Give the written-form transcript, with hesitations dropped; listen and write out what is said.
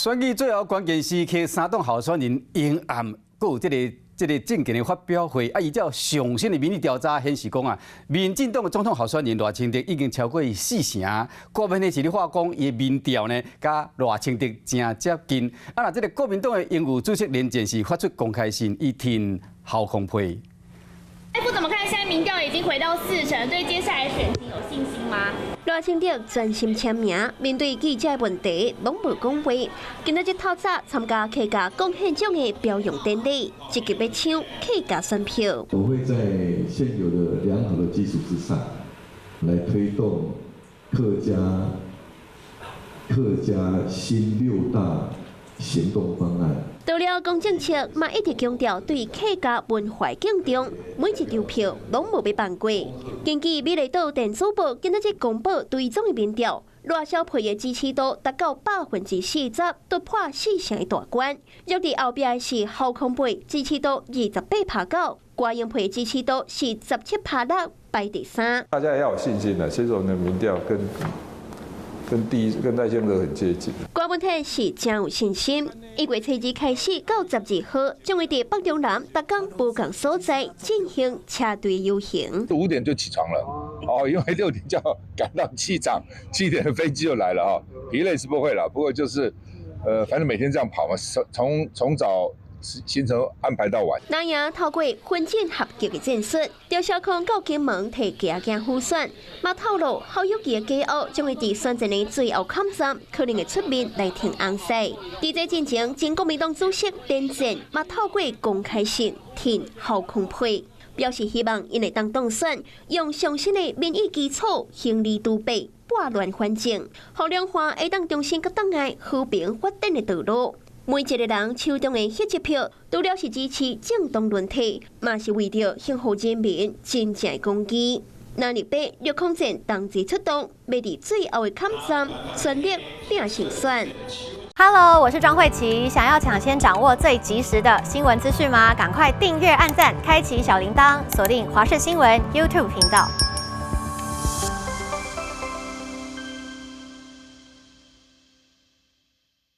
選舉最後關鍵時刻，三黨候選人明暗閣有這個政見的發表會，啊，依照上新的民意調查顯示講啊，民進黨的總統候選人賴清德已經超過四成，郭台銘是咧話講，伊的民調呢，佮賴清德誠接近。啊，若這個國民黨的榮譽主席連戰是發出公開信，伊挺侯康沛。大夫怎麼看？現在民調已經回到四成，對接下來選情有信心嗎？賴清德專心簽名，面對記者問題攏無講話。今仔日透早參加客家貢獻獎的表揚典禮，積極欲搶客家選票。我會在現有的良好的基礎之上，來推動客家新六大行動方案。除了講政策，嘛一直強調對客家文化敬重，每一張票攏無欲放過。根據美麗島電子報今仔日公布追蹤的民調，賴蕭配的支持度達到40%，突破四成的大關。落佇後壁的是侯康沛，支持度28.9%，郭英培支持度是17.6%，排第三。大家要有信心啦，其實我們的民調跟賴清德很接近。郭文泰是誠有信心，1月初二開始到12號，將會佇北中南逐工無仝所在進行車隊遊行。 5點就起床了，哦，因為6點就要趕到機場，7點的飛機就來了哈。疲累是不會了，不過就是，反正每天這樣跑嘛，從早行程安排到晚。藍營透過分進合擊的戰術，張小康到金門替家囝輔選，嘛透露侯友宜的家族將會佇選戰的最後坎站，可能會出面來挺翁婿。佇這進前，前國民黨主席連戰嘛透過公開信挺侯康沛，表示希望𪜶會當當選，用上新的民意基礎，興利除弊，撥亂反正，予兩岸會當重新閣轉來和平發展的道路。每一個人手中的彼一票，除了是支持政黨輪替，嘛是為著幸福人民真正的公義。南日八陸空戰同齊出動，欲佇最後的坎站全力拼勝選。 Hello，我是莊慧琪。想要搶先掌握最及時的新聞資訊嗎？趕快訂閱、按讚、開啟小鈴鐺，鎖定華視新聞 YouTube 頻道。